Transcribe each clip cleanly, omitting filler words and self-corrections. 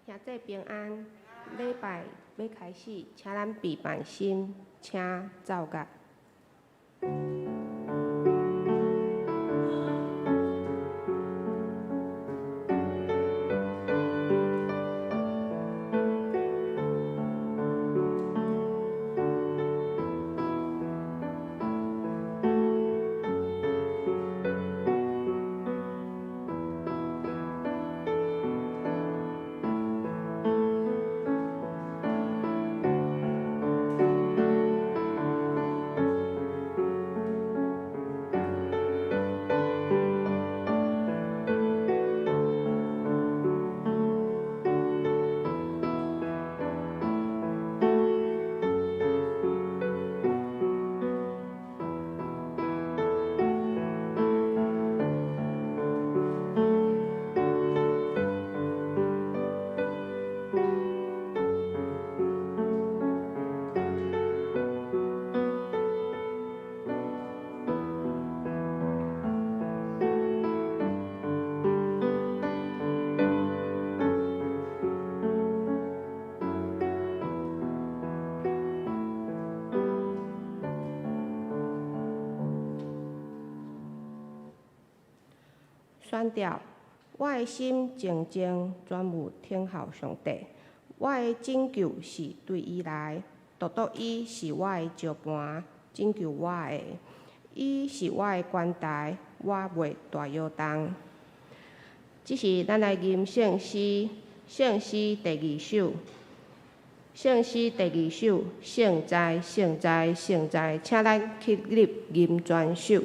兄弟平安，禮拜欲開始，請咱備辦心，請奏樂。宣調，我的心靜靜專務等候上帝，我的拯救是對伊來，獨獨伊是我的石磐，拯救我的，伊是我的關台，我袂大搖動。這是咱來吟聖詩，聖詩第二首，聖詩第二首，聖哉，聖哉，聖哉，請咱起立吟全首。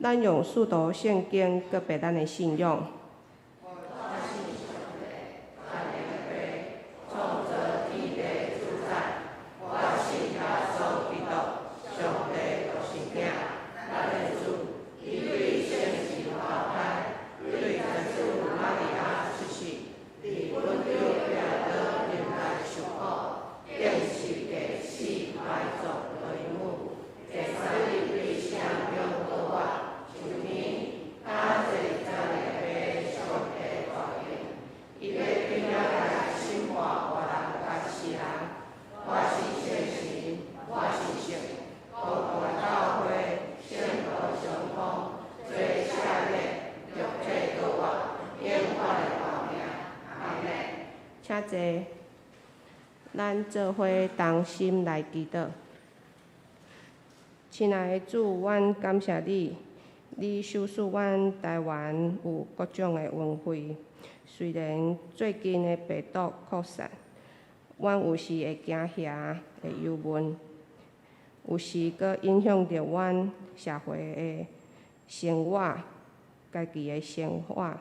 咱用使徒聖經告白咱的信仰。請坐，咱做伙同心來祈禱。親愛的主，阮感謝你，你賞賜阮台灣有各種的恩惠。雖然最近的病毒擴散，阮有時會驚嚇、會憂悶，有時閣影響著阮社會的生活、家己的生活，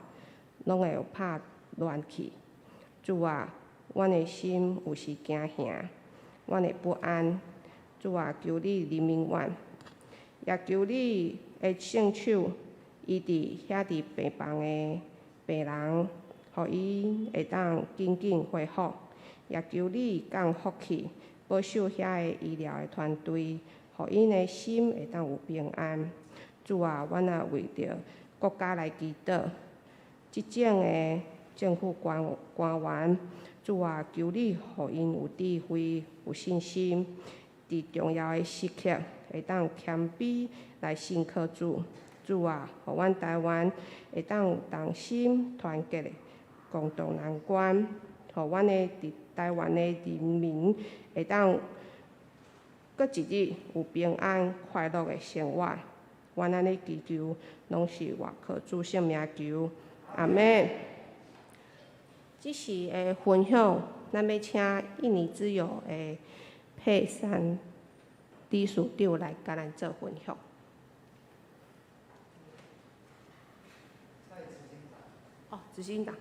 攏會有拍亂去。主啊，阮的心有時驚嚇，阮會不安。主啊，求你憐憫阮，也求你的聖手醫治遐佇病房的病人，予𪜶會當緊緊恢復。也求你降福氣，保守遐个醫療的團隊，予𪜶的心會當有平安。主啊，阮也為著國家來祈禱，執政的政府官員，主啊，求你予𪜶有智慧、有信心，佇重要的時刻會當謙卑來信靠主。主啊，予阮台灣會當同心團結的共渡難關，予阮的佇台灣的人民會當過一日有平安快樂的生活。阮按呢祈求，攏是倚靠主聖名求，阿們。這時的分享，咱欲請印尼之友的佩珊理事長來共咱做分享。哦，執行長。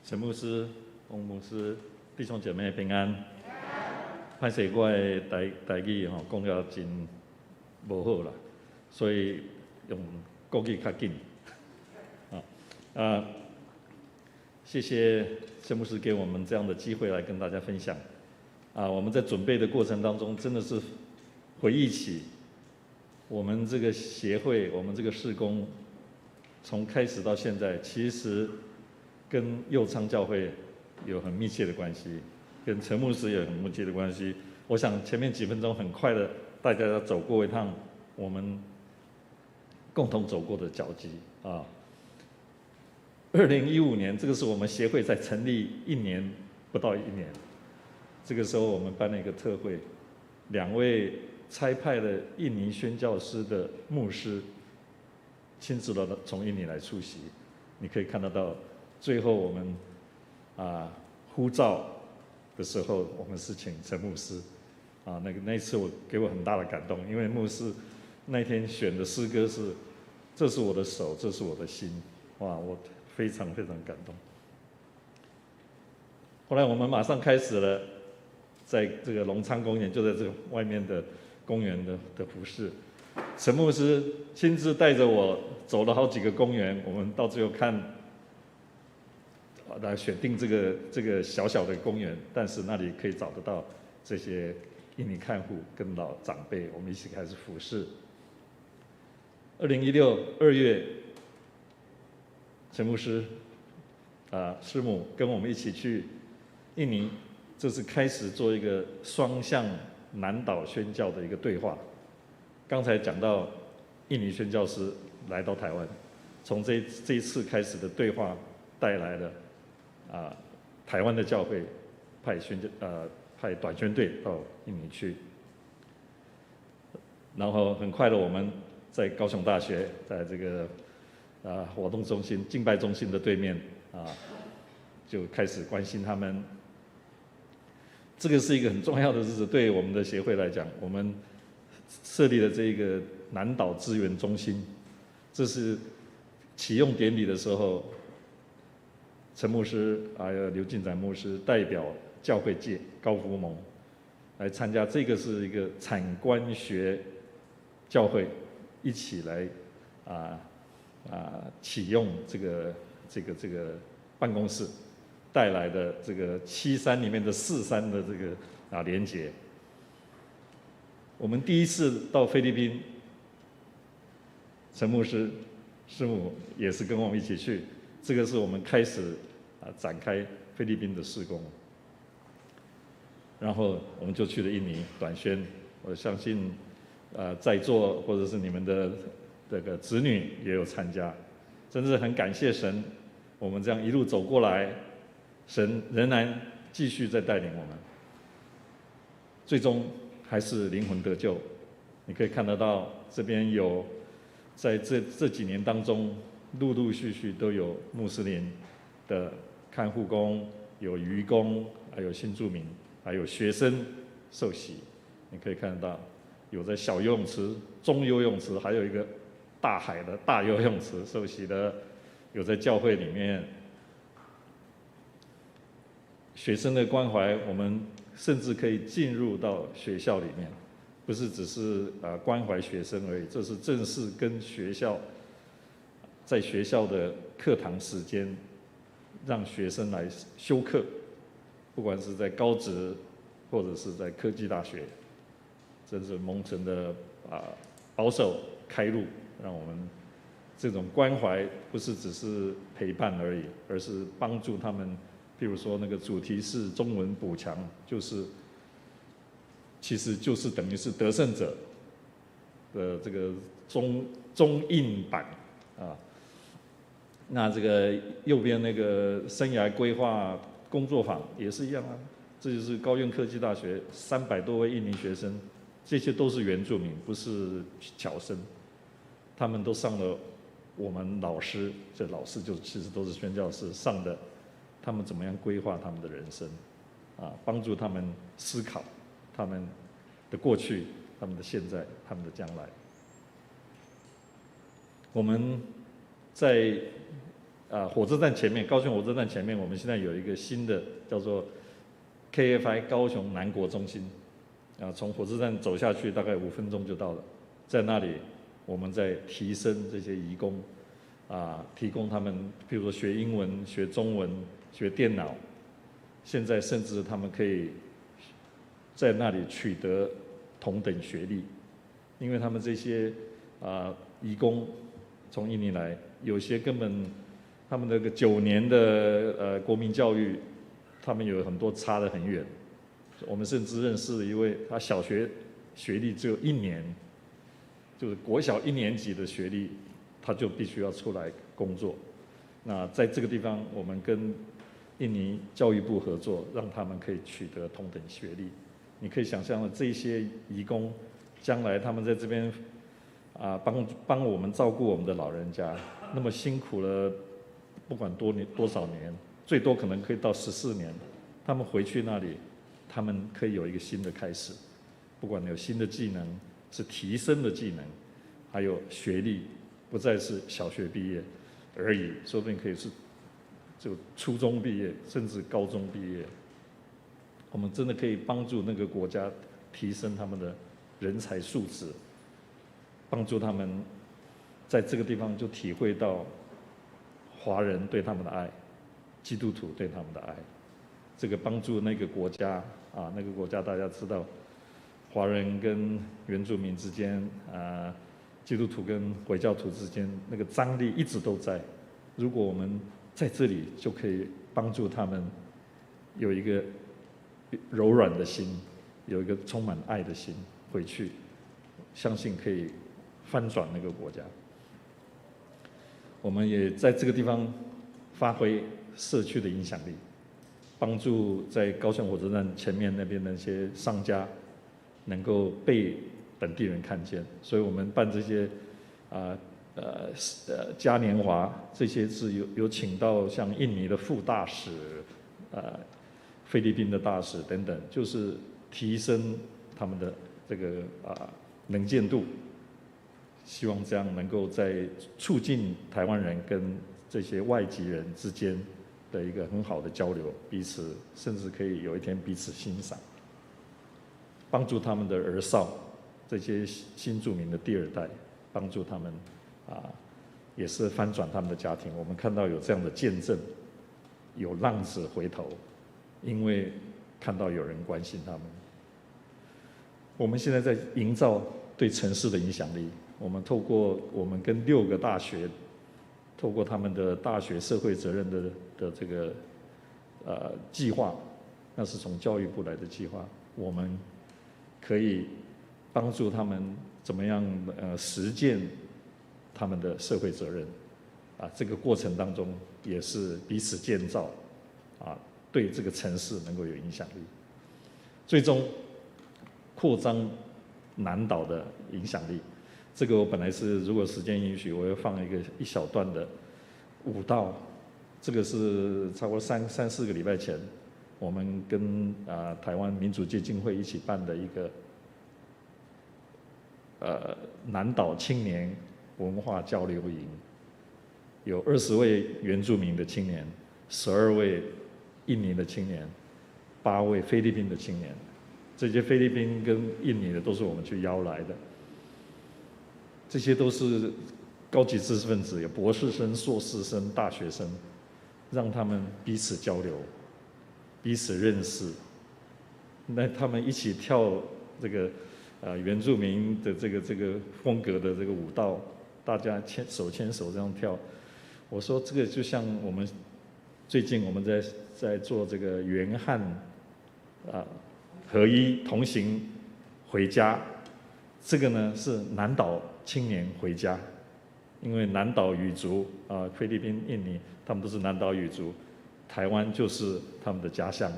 陳牧師、翁牧師、弟兄姐妹平安。歹勢，我的台語吼講了真無好啦，所以用國語較緊。啊，謝謝陳牧師給我們這樣的機會來跟大家分享。啊，我們在準備的過程當中，真的是回憶起我們這個協會、我們這個事工，從開始到現在，其實跟右昌教會有很密切的關係，跟陳牧師有很密切的關係。我想前面幾分鐘很快的，大家要走過一趟我們共同走過的腳跡啊。2015年，這個是我們協會在成立一年不到一年，這個時候我們辦了一個特會，兩位差派的印尼宣教師的牧師親自的從印尼來出席，你可以看得到。最後我們呼召的時候，我們是請陳牧師，啊，那個那次我給我很大的感動，因為牧師那天選的詩歌是“這是我的手，這是我的心”，哇，我非常非常感動。後來我們馬上開始了，在這個隆昌公園，就在這個外面的公園的服事，陳牧師親自帶着我走了好幾個公園，我們到最後看，來選定這個小小的公園，但是那裡可以找得到這些印尼看護跟老長輩，我們一起開始服侍。2016 2月，陳牧師啊師母跟我們一起去印尼，這是開始做一個雙向南島宣教的一個對話。剛才講到印尼宣教師來到台灣，從這一次開始的對話帶來了。啊，台灣的教會派短宣隊到印尼去，然後很快的我們在高雄大學，在這個活動中心、敬拜中心的對面啊，就開始關心他們。這個是一個很重要的日子，對我們的協會來講，我們設立了這個南島資源中心，這是啟用典禮的時候。陳牧師還有劉進展牧師代表教會界高福盟來參加，這個是一個產官學教會一起來啟用這個辦公室帶來的這個七三裡面的四三的這個連結。我們第一次到菲律賓，陳牧師師母也是跟我們一起去。這個是我們開始展開菲律賓的事工。然后我們就去了印尼短宣。我相信，在座或者是你們的這個子女也有參加，真是很感謝神，我們這樣一路走過來，神仍然繼續在帶領我們，最終還是靈魂得救。你可以看得到，這邊有在這幾年當中，陸陸續續都有穆斯林的看護工，有漁工，還有新住民，還有學生受洗。你可以看得到，有在小游泳池、中游泳池，還有一個大海的大游泳池受洗的，有在教會裡面。學生的關懷，我們甚至可以進入到學校裡面，不是只是關懷學生而已，這是正式跟學校，在學校的課堂時間，讓學生來修課，不管是在高職或者是在科技大學，真是蒙神的保守開路，讓我們這種關懷不是只是陪伴而已，而是幫助他們。譬如說那個主題是中文補強，就是其實就是等於是得勝者的這個中印版啊。那這個右邊那個生涯規劃工作坊也是一樣啊，這就是高苑科技大學300多位印尼學生，這些都是原住民，不是僑生，他們都上了我們老師，這老師就其實都是宣教士上的，他們怎麼樣規劃他們的人生，啊，幫助他們思考他們的過去、他們的現在、他們的將來。我們在火車站前面，高雄火車站前面，我們現在有一個新的叫做 KFI 高雄南國中心，啊，從火車站走下去大概5分鐘就到了，在那裡我們在提升這些移工，啊，提供他們，譬如說學英文、學中文、學電腦，現在甚至他們可以在那裡取得同等學歷，因為他們這些移工從印尼來，有些根本他們那個9年的國民教育，他們有很多差得很遠。我們甚至認識一位，他小學學歷只有一年，就是國小一年級的學歷，他就必須要出來工作。那在這個地方，我們跟印尼教育部合作，讓他們可以取得同等學歷。你可以想象這些移工，將來他們在這邊啊，幫幫我們照顧我們的老人家，那麼辛苦了，不管多年多少年，最多可能可以到14年。他們回去那裡，他們可以有一個新的開始，不管有新的技能，是提升的技能，還有學歷，不再是小學畢業而已，說不定可以是就初中畢業，甚至高中畢業。我們真的可以幫助那個國家提升他們的人才素質，幫助他們在這個地方就體會到華人對他們的愛，基督徒對他們的愛。這個幫助那個國家啊，那個國家大家知道，華人跟原住民之間啊，基督徒跟回教徒之間那個張力一直都在。如果我們在這裡就可以幫助他們有一個柔軟的心，有一個充滿愛的心回去，相信可以翻轉那個國家。我們也在這個地方發揮社區的影響力，幫助在高雄火車站前面那邊那些商家能夠被本地人看見，所以我們辦這些嘉年華，這些是有請到像印尼的副大使、菲律賓的大使等等，就是提升他們的這個能見度，希望這樣能夠在促進台灣人跟這些外籍人之間的一個很好的交流，彼此甚至可以有一天彼此欣賞，幫助他們的兒少，這些新住民的第二代，幫助他們也是翻轉他們的家庭。我們看到有這樣的見證，有浪子回頭，因為看到有人關心他們。我們現在在營造對城市的影響力。我們透過我們跟六個大學，透過他們的大學社會責任的這個計劃，那是从教育部来的计划，我们可以帮助他们怎么样实践他们的社会责任，啊，这个过程当中也是彼此建造，啊，对这个城市能够有影响力，最终扩张南岛的影响力。这个我本来是如果时间允许，我会放一小段的舞蹈，这个是差不多三四个礼拜前，我们跟台湾民主基金会一起办的一个南岛青年文化交流营，有20位原住民的青年，12位印尼的青年，8位菲律宾的青年，这些菲律宾跟印尼的都是我们去邀来的，这些都是高级知识分子，有博士生、硕士生、大学生，让他们彼此交流，彼此认识，那他们一起跳这个原住民的这个风格的这个舞蹈，大家手牵手这样跳。我说这个就像我们最近我们在做这个原汉合一同行回家，这个呢是南岛青年回家，因为南岛语族啊，菲律宾、印尼他们都是南岛语族，台湾就是他们的家乡，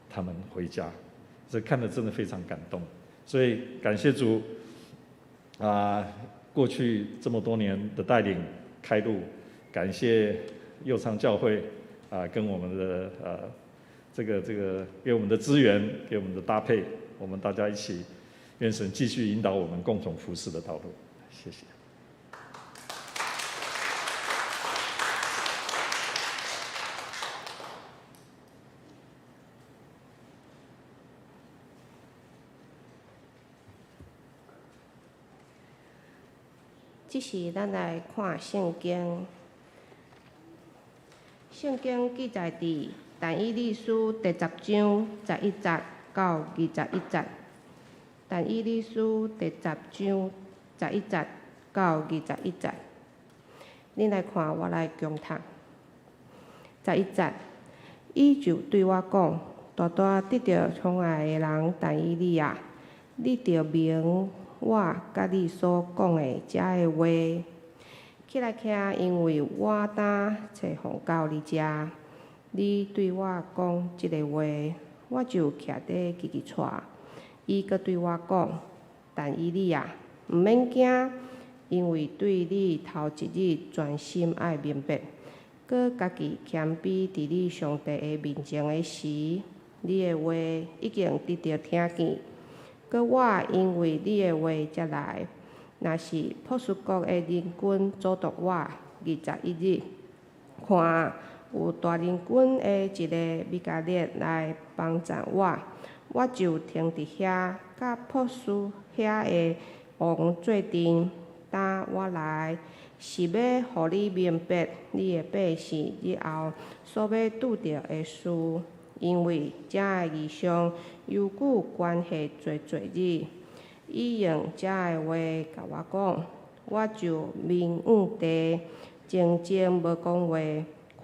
他们回家，这看得真的非常感动，所以感谢主啊，过去这么多年的带领开路，感谢右昌教会啊，跟我们的这个给我们的资源，给我们的搭配，我们大家一起，愿神继续引导我们共同服侍的道路，谢谢。这时，咱来看圣经。圣经记载伫但以理书第十章十一节到21节。但以理书第十章十一节到21节，恁来看，我来恭读。十一节，伊就对我讲：大大得著宠爱的人但以理啊，你著明我佮你所讲的遮个话。起来徛，因为我今册奉到你遮。你对我讲这个话，我就徛伫吱吱掣。伊阁对我讲：但以理啊，毋免惊，因为对你头一日专心爱明白，阁家己谦卑伫你上帝的面前的时，你的话已经得著听见。阁我因为你的话才来。若是波斯国的人军阻挡我21日，看有大人军的一个米迦勒来帮赞我，我就停伫遐，佮波斯遐的王做阵。今我来是欲予你明白你的百姓日后所欲拄著的事，因为遮个异象悠久关系济济日。伊用遮个话共我讲，我就面向地，静静无讲话。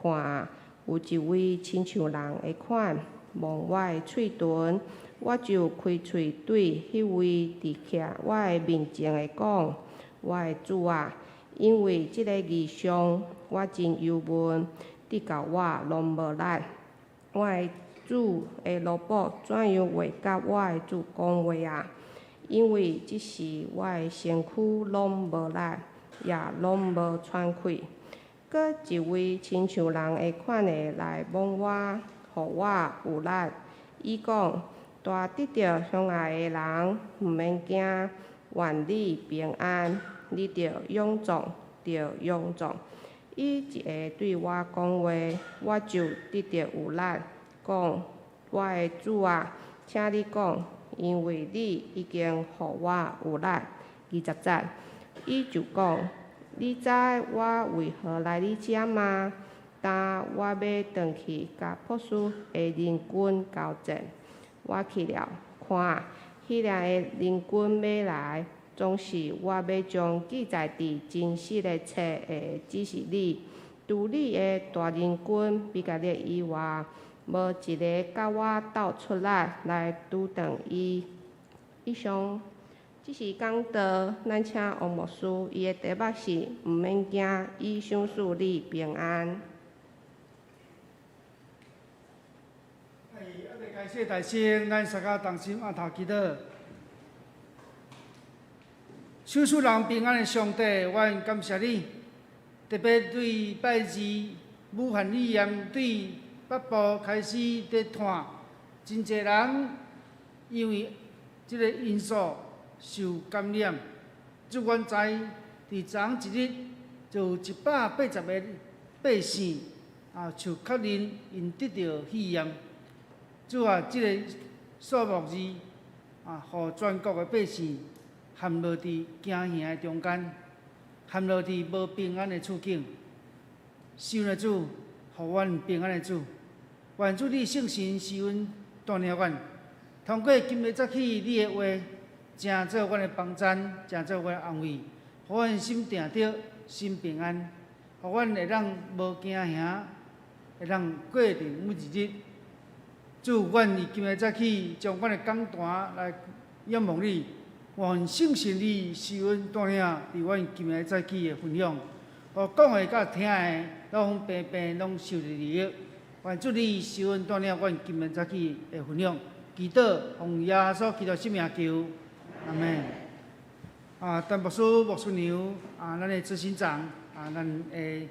看，有一位亲像人的款摸我的喙唇，我就开喙对彼位伫徛我的面前的讲：我的主啊，因为这个异象，我真忧闷，直到我拢无力。我的主的奴仆怎样会佮我的主讲话啊？因为这时我的身躯拢无力，也拢无喘气。阁一位亲像人的款的来摸我，予我有力。伊讲：大得著宠爱的人，毋免惊，愿你平安。你著勇壮，著勇壮。伊一下对我讲话，我就得著有力，讲：我的主啊，请你讲，因为你已经予我有力。20节，伊就讲：你知我为何来你遮吗？今我欲转去佮波斯的人军交战。我去了，看，彼个人军欲来，总是我欲将记载伫真实的册的指示你。除你的大人军米迦勒以外，無一个佮我鬥出力來拄著伊。以上，這是講道，咱請王牧師，伊的題目是毋免驚，伊賞賜你平安。哎，猶未開始大聲，咱三個同心按頭祈禱。賞賜人平安的上帝，阮感謝你，特別對拜二武漢肺炎對北部開始佇傳，真濟人因為這个因素受感染。主，阮知佇昨昏一日就有180個百姓啊，受確認𪜶得著肺炎。主啊，這个數目字啊，予全國的百姓陷落佇驚嚇的中間，陷落佇無平安的處境。求的主，予阮平安的主，願主你聖神施恩帶領阮，通過今日早起你的話，成做阮的幫贊，成做阮的安慰，予阮心定著，心平安，予阮會當無驚嚇，會當過佇每一日。主，阮佇今日早起將阮的講壇來仰望你，願聖神你施恩帶領佇阮今日早起的分享，予講的佮聽的攏平平攏受著利益。願主你施恩帶領阮今日早起的分享，祈禱奉耶穌基督聖名求，阿們。啊，陳牧師、牧師娘啊，咱的執行長啊，咱的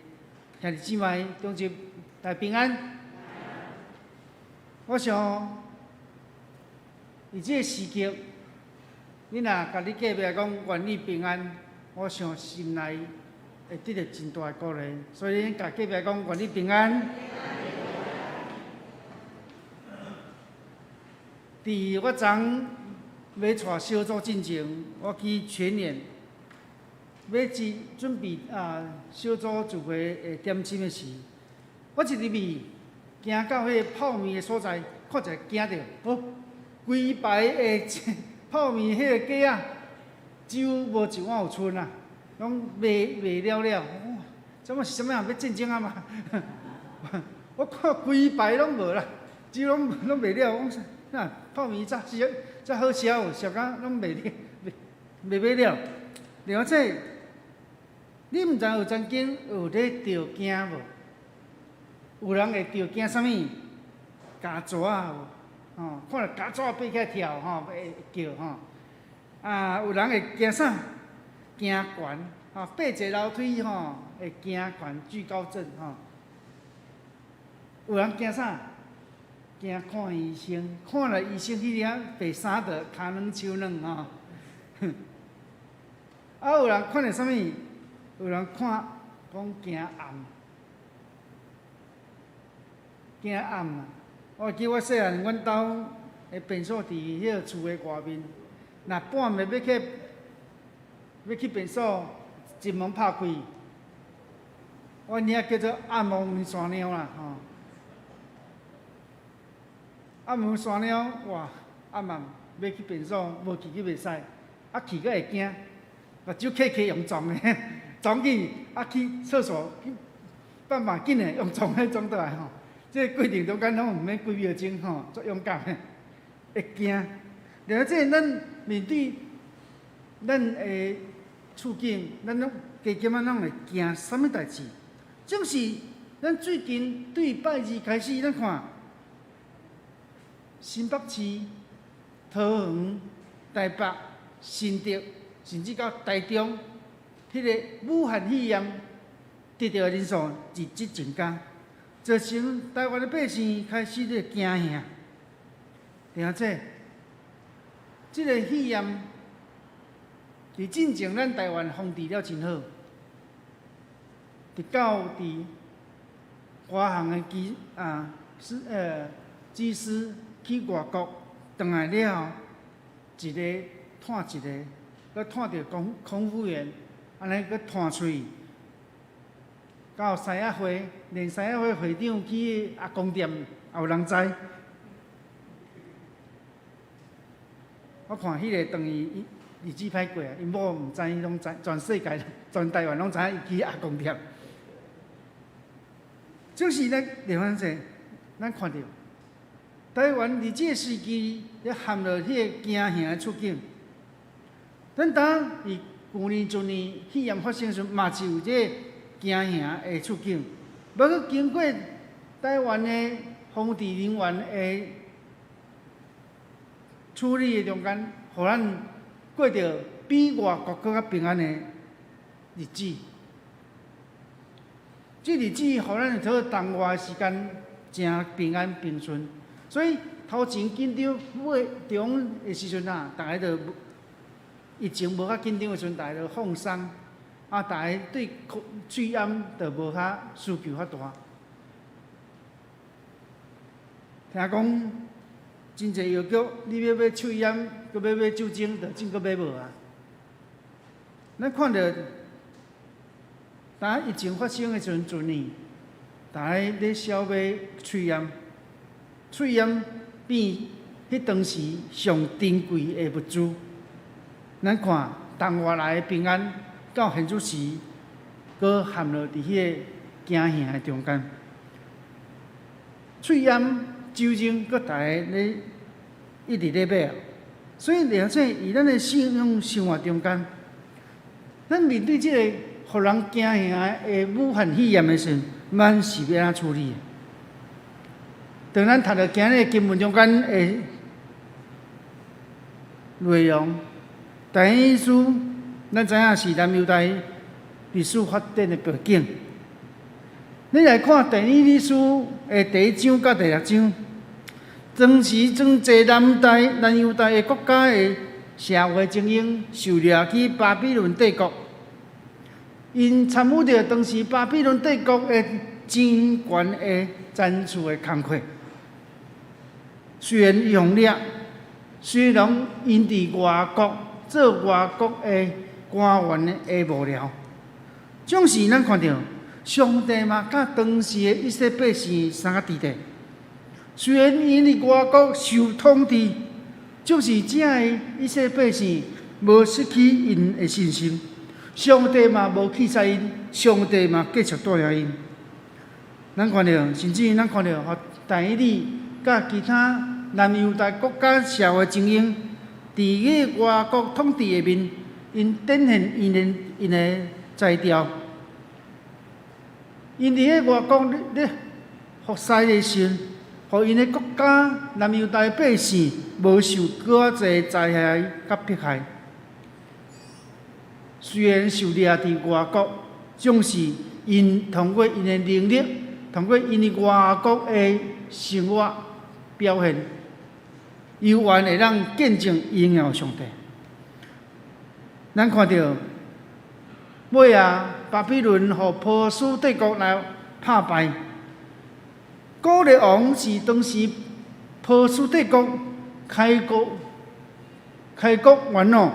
兄弟姊妹，中晝大家平安。我想，佇這个時刻，你若共你隔壁講願你平安，我想心內會得著真大的鼓勵。所以，恁共隔壁講願你平安。佇我昨昏欲帶小組進前，我去全聯買一準備啊小組聚會的點心的時，我一入去，行到彼个泡麵的所在，看一下驚著，哦，規排的泡麵彼个架仔，幾乎無一碗有賰啊，攏賣賣了了。哦，這嘛是啥物人欲戰爭啊嘛？我看規排攏無啦，幾乎攏攏賣了。我講那泡麵遮燒遮好燒，燒甲攏賣了賣賣了。另外這，你毋知有曾經有咧著驚無？有人會著驚啥物？虼蛇仔無？吼，看著虼蛇爬起來跳吼，會叫吼。啊，有人會驚啥？驚懸，吼，爬一个樓梯吼，會驚懸，懼高症吼。有人驚啥？驚看醫生，看著醫生彼領白衫就跤軟手軟吼。啊，有人看著啥物？有人看講驚暗，驚暗啊！我記我細漢，阮兜的便所佇彼个厝的外面，若半暝欲去欲去便所，一門拍開，阮遐叫做暗暝山貓啦吼。暗暝山貓，哇！暗暗欲去便所，無去去袂使，啊去閣會驚，目睭瞌瞌用撞的，撞去啊去廁所，放嘛緊的用撞的撞倒來吼。這個過程中間攏毋免幾秒鐘吼，足勇敢的，會驚。然後這咱面對咱的處境，咱攏加減仔攏會驚啥物代誌？總是咱最近對拜二開始，咱看新北市、桃園、台北、新竹，甚至到台中，彼个武漢肺炎得著的人數日日增加。造成台灣的百姓開始咧驚嚇，而且這個肺炎佇進前咱台灣防治了真好，直到佇華航的機啊是機師去外國轉來了後，一个湠一个，閣湠著空空服員，按呢閣湠出去。到獅仔會，連獅仔會會長去阿公店，也有人知。我看彼个當伊日子歹過啊，𪜶某毋知，攏知，全世界、全台灣攏知影伊去阿公店。就是咱地方說，咱看著台灣佇這个時期咧陷入彼个驚嚇的處境。咱當佇舊年、前年肺炎發生時，嘛是有這个驚嚇的處境。無閣經過台灣的防治人員的處理的中間，予咱過著比外國閣較平安的日子。這日子予咱做同外的時間誠平安平順。所以頭前緊張，尾中的時陣啊，逐家就疫情無較緊張的時陣，逐家就放鬆，啊，逐家對喙罨就無較需求較大。聽講真濟藥局，你欲買喙罨，閣欲買酒精，就真閣買無啊。咱看著，當疫情發生的時陣，前年，逐家咧痟買喙罨，喙罨變彼當時上珍貴的物資。咱看同外來的平安，到現此時，閣陷落佇彼个驚嚇的中間。喙罨、酒精，閣逐家咧一直咧買，所以而且佇咱的信仰生活中間，咱面對這個予人驚嚇的武漢肺炎的時陣，咱是欲按怎處理？當咱讀著今日經文中間的內容，但以理書，咱知影是南猶大歷史發展的背景。你來看但以理書的第一章佮第六章，當時真濟南大南猶大的國家的社會精英受掠去巴比倫帝國，𪜶參與著當時巴比倫帝國的政權的殘次的工課。雖然伊予掠，雖然𪜶佇外國做外國的官員的幕僚，總是咱看著上帝嘛，佮當時的以色列百姓相佮佇咧。雖然𪜶佇外國受統治，就是遮的以色列百姓無失去𪜶的信心，上帝嘛無棄絕𪜶，上帝嘛繼續帶領𪜶。咱看著，甚至咱看著，予但以理佮其他南猶大國家社會精英，佇個外國統治下面，𪜶展現𪜶的才調。𪜶佇个外國咧服侍的時陣，予𪜶的國家南猶大百姓無受閣較濟災害佮迫害。雖然受掠佇外國，總是𪜶通過𪜶的能力，通過𪜶佇外國的生活表現，猶原會當見證榮耀上帝。咱看著尾仔，巴比倫予波斯帝國來拍敗。古列王是當時波斯帝國開國元老，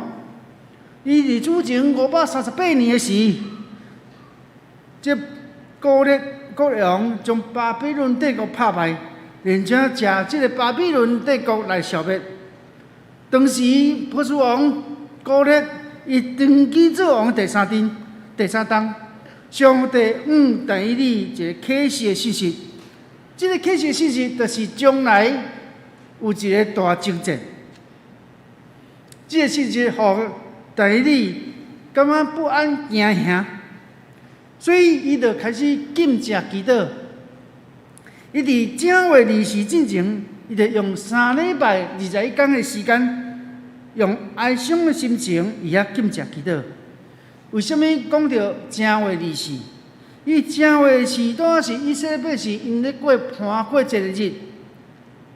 伊佇主前538年的時，這古列王將巴比倫帝國拍敗，而且藉這个巴比倫帝國來消滅。當時波斯王古列伊登基做王第三陣、第三冬，上帝向但以理一个啟示的信息。這个啟示的信息，就是將來有一个大征戰。這个信息予但以理感覺不安驚嚇，所以伊就開始禁食祈禱。伊佇正月20進前，伊就用3禮拜21工的時間，用哀傷的心情，伊遐禁食祈禱。為啥物講著正月24？因為正月24拄是以色列百姓𪜶咧過盤粿節的日，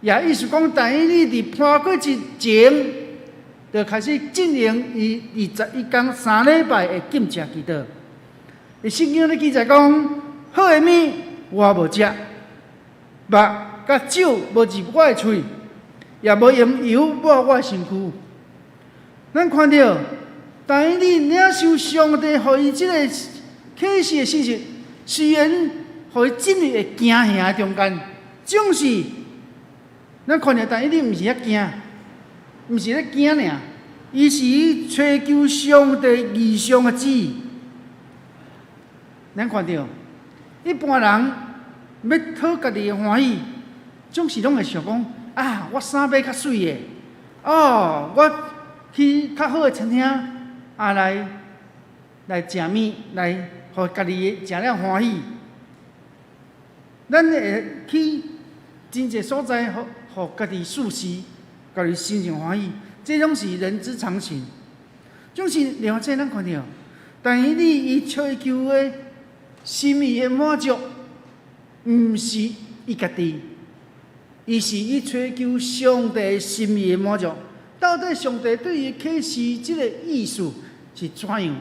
也意思講，但以理佇盤粿節前，就開始進行伊21工三禮拜的禁食祈禱。聖經咧記載講，好的物我無食，肉佮酒無入我的喙，也無用油抹我的身軀。咱看著，但以理領受上帝予伊這个啟示的信息，雖然予伊進入會驚嚇的中間，總是咱看著，但以理毋是遐驚，毋是咧驚爾，伊是尋求上帝異象的旨意。咱看著，一般人欲討家己的歡喜，總是攏會想講，啊，啊，我衫買較媠的，哦，我去較好的餐廳啊來來食物，來予家己食了歡喜。咱會去真濟所在，予予家己舒適，家己心情歡喜，這攏是人之常情。總是另外這咱看著，但以理伊追求的心意的滿足，毋是伊家己，伊是去追求上帝心意的滿足。到底上帝對伊啟示這个意思是怎樣？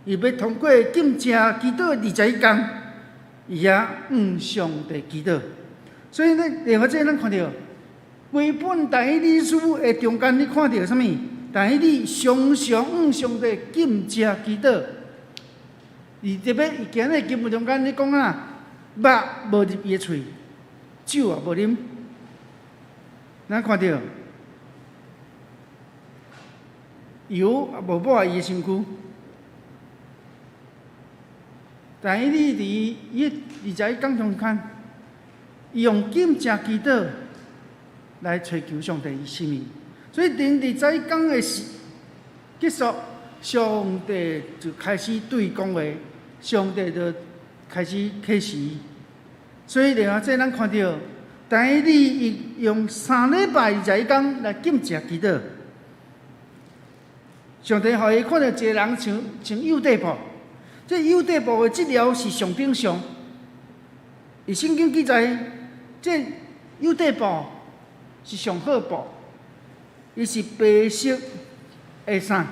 伊欲通過禁食祈禱21工，伊也向上帝祈禱。所以呢，另外這咱看著，規本但以理書的中間，你看著啥物？但以理常常向上帝禁食祈禱。伊特別伊今日經文中間，你講啊，肉無入伊的喙，酒也無啉。咱看著油也無抹伊的身軀。但以理佇伊21工中間，伊用禁食祈禱來追求上帝的心意。所以，當21工的時結束，上帝就開始對伊講話，上帝就開始啟示。所以，另外這咱看著，但以理伊用3禮拜21工來禁食祈禱。上帝予伊看著一个人穿穿幼底布，這幼底布的質料是上頂上。佇聖經記載，這幼底布是上好布，伊是白色的衫。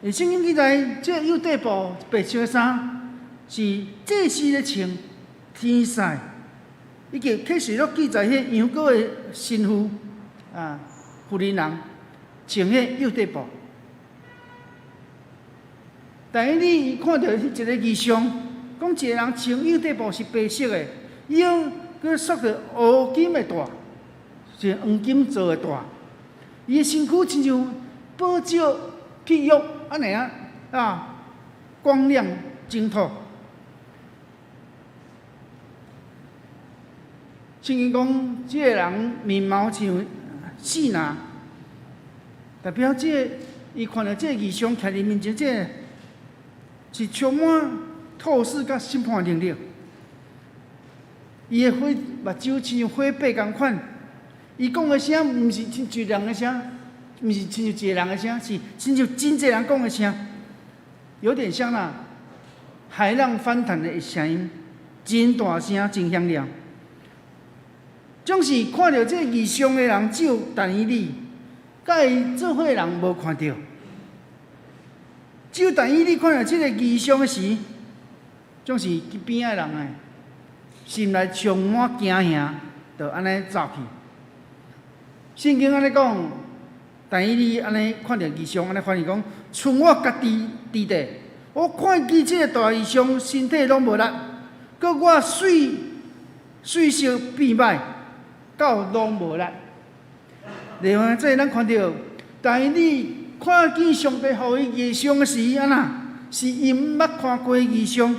佇聖經記載，這幼底布白色的衫是祭司咧穿，天使以及啟示錄記載，彼羊羔的新婦啊，婦人人穿彼幼底布。但以理伊看著彼一个異象，講一个人穿幼底布是白色的，腰閣束著烏金的帶，是黃金做的帶。伊的身軀親像寶石碧玉按呢啊，啊，光亮淨土。聖經講，這个人面貌像示拿，代表這个伊看著這个異象，徛佇面前，這个是充滿透視佮審判能力。伊的火目睭親像火把仝款，伊講的聲毋是親像人的聲，毋是親像一个人的聲，是親像真濟人講的聲，有點像那海浪翻騰的聲音，真大聲，真響亮。總是看著這个異象的人只有但以理，佮伊做伙的人無看著。只有但以理看著這个異象的時，總是邊仔的人哎，心內充滿驚嚇，就按呢走去。聖經按呢講，但以理按呢看著異象，按呢反應講，賰我家己佇地，我看見這个大異象，身體攏無力，閣我水水色變歹，到攏無力。另外，這咱看著，但以理看見上帝予伊異象的時，按怎？是伊毋捌看過異象，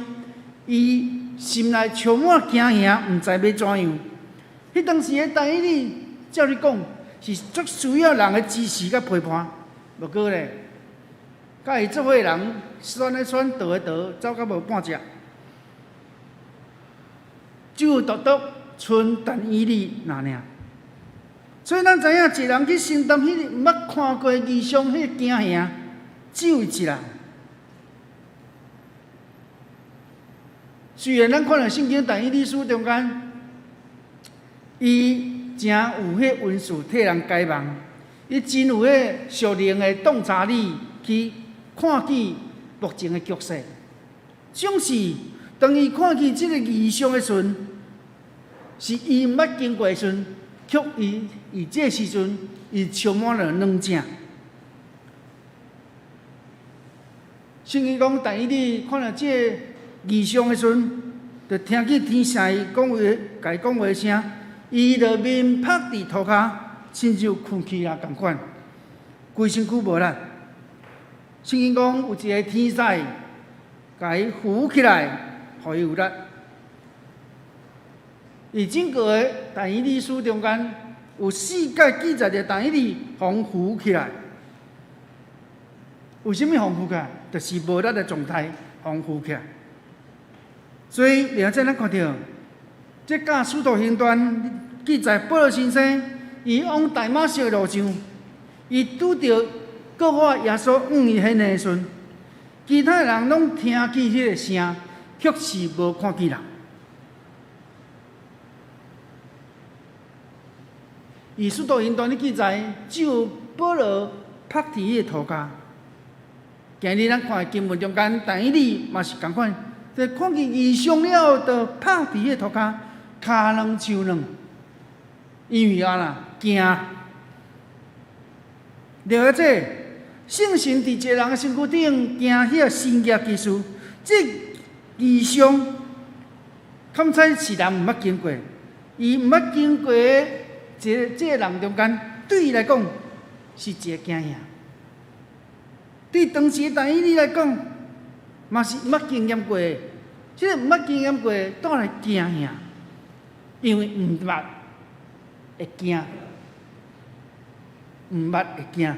伊心內充滿驚嚇，毋知欲怎樣。彼當時的但以理，照理講是足需要人的支持佮陪伴，無過咧，佮伊做伙的人選的選，逃的逃，走甲無半隻，只有獨獨賰但以理那爾。所以咱知影，一个人去承擔彼個毋捌看過異象、彼个驚嚇，只有一人。雖然咱看著聖經但以理書中間，伊誠有彼恩賜替人解夢，伊真有彼屬靈的洞察力去看見目前的局勢。總是當伊看見這个異象的時陣，是伊毋捌經過的時陣，卻伊佇這時陣，伊充滿了軟正。聖經講，但以理看著這个異象的時陣，就聽見天使講話，共伊講話聲，伊就面覆佇塗跤，親像睏去啊仝款，規身軀無力。聖經講，有一个天使共伊扶起來，予伊有力。佇整個的但以理書中間，有四屆記載著但以理予扶起來。為啥物予扶起來？就是無力的狀態，予扶起來。所以，另外咱看著，這甲使徒行傳記載，保羅先生伊往大馬色的路上，伊拄著復活耶穌向伊顯現的時陣，其他人攏聽見彼个聲，卻是無看見人。伊使徒行傳咧記載，只有保羅拍佇彼个塗跤。今日咱看的經文中間，但以理嘛是仝款，就看見異象了後，就拍佇彼个塗跤，跤軟手軟，因為按怎驚。了解這聖神佇一個人的身軀頂行彼个神蹟奇事，這異象，堪猜是人毋捌經過，伊毋捌經過的一個這個人中間，對伊來講是一個驚嚇。對當時的但以理來講，嘛是毋捌經驗過的，這個毋捌經驗過的，倒來驚嚇，因為毋捌會驚，毋捌會驚。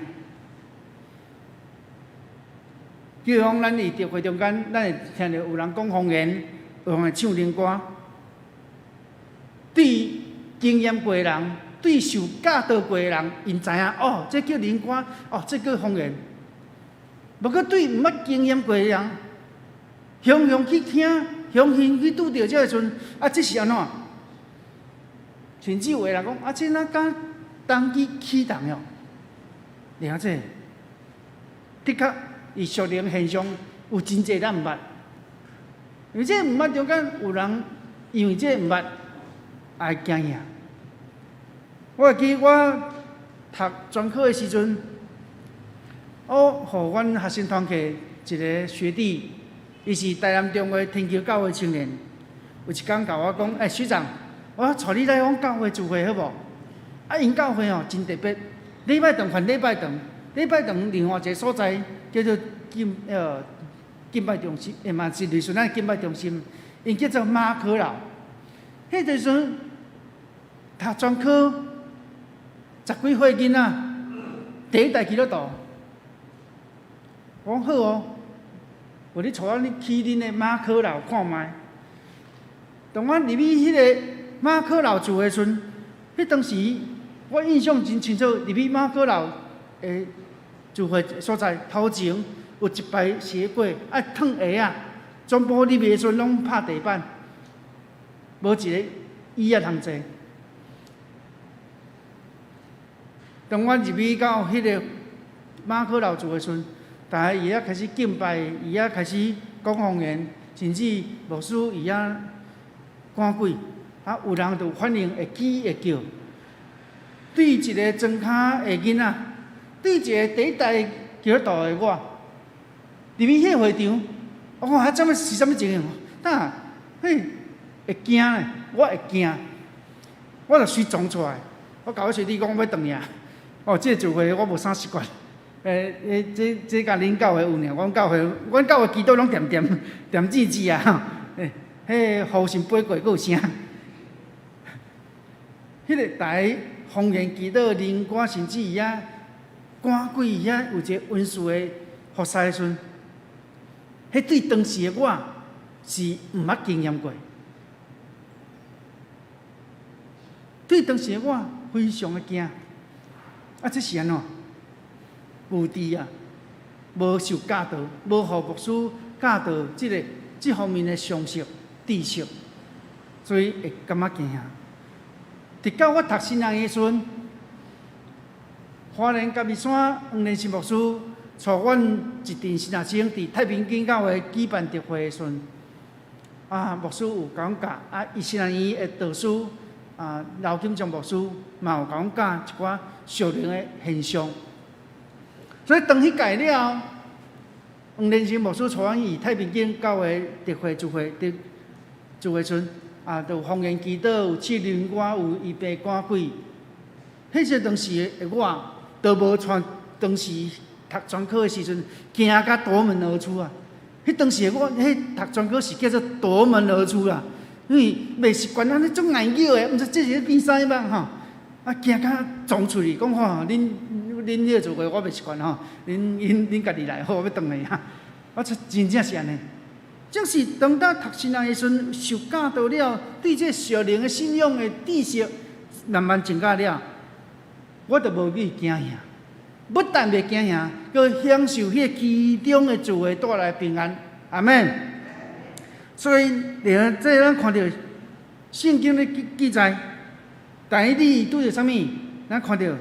比如講，咱佇聚會中間，咱會聽著有人講方言，有人會唱靈歌。對經驗過的人，對受教導過的人，𪜶知影哦，這叫靈歌，哦，這叫方言。無過對毋捌經驗過的人，雄雄去聽，雄雄去拄著這个時陣，啊，這是按怎？甚至有的人講，啊，這若敢當機啟動喲？了解，的確，伊屬靈現象有真濟咱毋捌，因為這毋捌中間有人因為這毋捌會驚嚇。我會記我讀專科的時陣，我予阮學生團契一個學弟，伊是台南中學天橋教會青年，有一工共我講：欸，學長，我帶你來阮教會聚會好無？啊，𪜶教會吼真特別，禮拜堂還禮拜堂，禮拜堂另外一個所在叫做敬拜中心，欸嘛是類似咱敬拜中心，𪜶叫做馬可樓。彼個時陣讀專科，十幾歲囡仔，第一代基督徒。我講好哦，有你帶我去恁的馬可樓看覓。當我入去彼个馬可樓住的時陣，彼當時我印象真清楚，入去馬可樓的聚會所在，頭前有一排鞋櫃，愛脫鞋仔，全部入去的時陣攏拍地板，無一个椅仔通坐。當我入去到彼个馬可樓住的時陣，大家伊遐開始敬拜，伊遐開始講方言，甚至牧師伊遐趕鬼，啊，有人就有反應會起會叫。對一个莊跤的囡仔，對一個第一代基督徒的我，入去彼個會場，我看啊，這物是啥物情形？呾嘿，會驚咧，我會驚，我就隨衝出來，我共我學弟講，我欲轉去啊。哦，這個聚會我無啥習慣。欸欸，這這佮恁教會有爾，阮教會，阮教會祈禱攏恬恬恬吱吱啊！欸，彼个雨神飛過，閣有聲。彼个台方言祈禱、靈歌，甚至伊遐趕鬼，遐有一個恩賜的服侍的時陣，彼對當時的我是毋捌經驗過。對當時的我非常的驚。啊，這是按怎？無知啊，無受教導，無予牧師教導這个這方面的常識知識，所以會感覺驚嚇。直到我讀神學院的時陣，花蓮甲米山黃連生牧師帶阮一陣神學生佇太平間教會舉辦特會的時陣，啊，牧師有共阮教，啊，伊神學院的導師啊，劉金松牧師嘛有共阮教一寡屬靈的現象。所以當彼屆了後，黃連生牧師帶阮去太平間教會特會聚會，佇聚會時陣，啊，就有方言祈禱，有唱靈歌，有預備趕鬼。彼時當時的我，都無像當時讀專科的時陣，驚甲奪門而出啊！彼當時的我，彼讀專科是叫做奪門而出啊，因為袂習慣按呢足硬叫的，毋知這是咧變啥物吼。啊，驚甲撞出去，講吼，恁恁彼個做過我袂習慣吼，恁恁恁家己來好，我欲轉去哈。我說真正是按呢，正是當當讀神學的時陣，受教導了，對這屬靈的信仰的知識慢慢增加了，我就無去驚嚇。不但袂驚嚇，閣享受彼个其中的智慧帶來平安。阿門。所以，佇這咱看著聖經的記記載，但以理拄著啥物？咱看著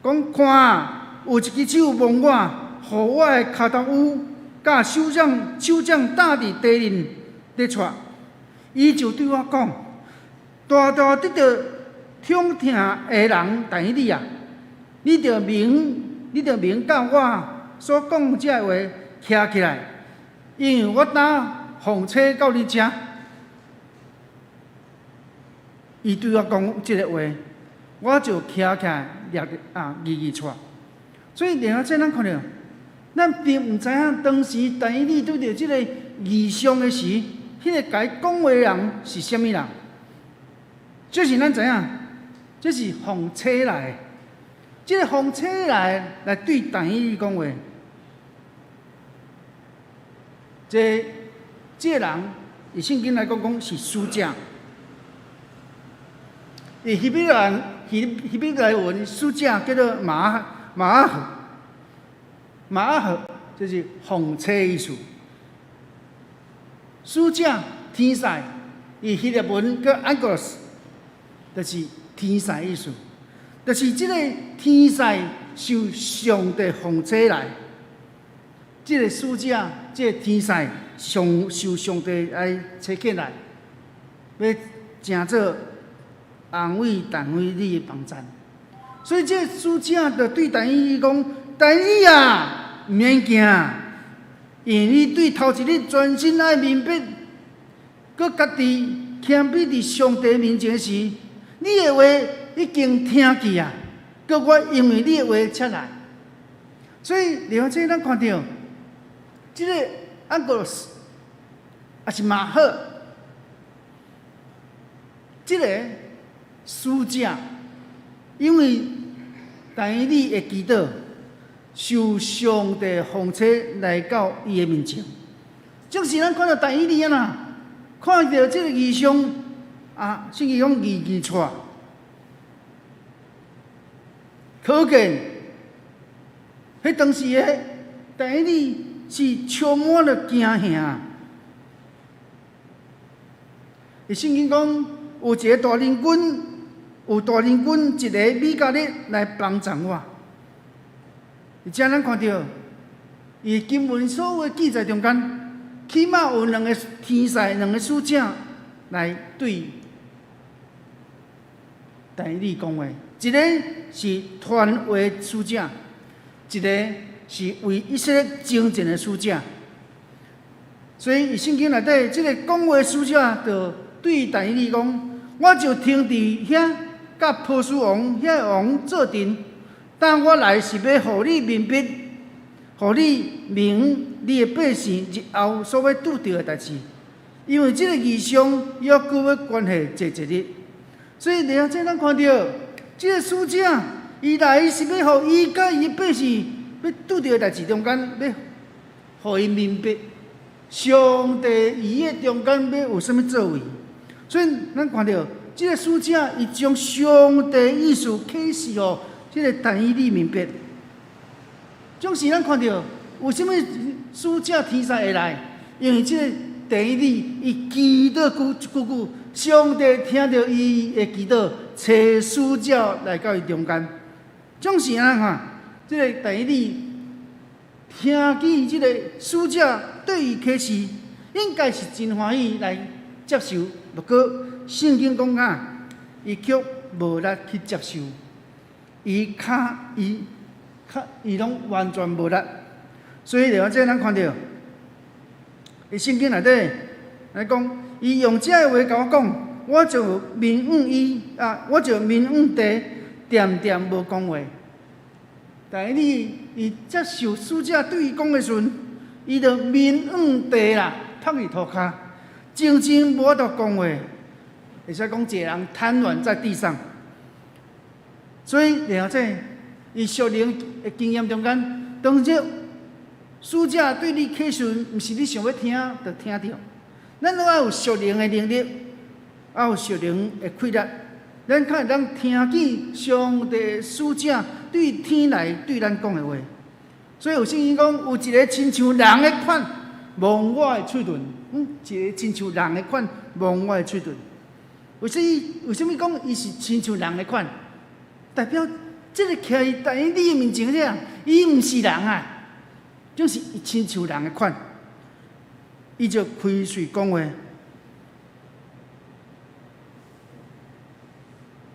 講看，有一支手摸我，予我的跤頭趺佮手掌手掌搭佇地面咧掣。伊就對我講：大大得著痛疼的人，但以理啊，你著明，你著明佮我所講這話徛起來，因為我今奉差到你遮。伊對我講這个話，我就徛起來，掠啊，二二掣。所以，然後這咱看著，咱並毋知影當時但以理拄著這個異象的時，彼个共伊講話的人是啥物人？這是咱知影，這是奉差來的。這个奉差來來對但以理講話，這這个人，以聖經來講講是使者。佇希伯來希希伯來文使者叫做馬馬赫，馬赫就是奉差意思。使者天使，伊希臘文叫 angelos，就是天使意思。就是這個天使受上帝奉差來，這個使者，這個天使上受上帝來差遣來，欲成做安慰但以理的幫贊。所以這個使者就對但以理講：但以理啊，毋免驚，因為你對頭一日專心愛明白，閣家己謙卑佇上帝面前時，你的話已經聽見啊，閣我因為你的話才來。所以，另外這咱看著，這個 angelos，抑是馬赫，這個使者，因為但以理的祈禱，受上帝奉差來到伊的面前。就是咱看著但以理按怎，看著這個異象，啊，聖經講二二掣。可見，彼當時的但以理是充滿了驚嚇。佇聖經講，有一个大能軍，有大能軍一个米迦勒來幫助我。而且咱看著，伊經文所有的記載中間，起碼有兩个天使、兩个使者來對但以理講話。一个是傳話使者，一个是為以色列征戰的使者。所以，佇聖經內底，這个講話使者就對但以理講：我就停佇遐，佮波斯王遐王做陣。但我來是欲予你明白，予你明你的百姓日後所欲拄著的代誌。因為這个異象猶閣欲關係濟濟日，所以你這咱看著，這个使者伊來是欲予伊佮伊的百姓欲拄著的代誌中間，欲予伊明白上帝伊的中間欲有啥物作為。所以咱看著這个使者，伊將上帝意思啟示予這个但以理明白。總是咱看著有啥物使者天使會來，因為這个但以理伊祈禱久久久，上帝聽著伊的祈禱，差使者來到伊中間。總是按呢看，這个但以理聽見這个使者對伊啟示，應該是真歡喜來接受。不過聖經講啊，伊卻無力去接受，伊跤伊跤伊攏完全無力。所以就這咱看著，佇聖經內底來講，伊用這个話共我講，我就面向伊啊，我就面向地，恬恬無講話。但以理伊接受使者對伊講的時陣，伊就面向地啦，趴佇塗跤，靜靜無法度講話。會使講一个人癱軟在地上。所以然後這伊屬靈的經驗中間，當這使者對你啟示，毋是你想欲聽就聽著。咱攏愛有屬靈的能力，愛有屬靈的氣力，咱較會當聽見上帝使者對天來對咱講的話。所以有聖經講，有一个親像人的款摸我的喙唇，一个親像人的款摸我的喙唇。為啥為啥物講伊是親像人的款？代表這個徛佇但以理的面前這人，伊毋是人啊，就是伊親像人的款。伊就開喙講話。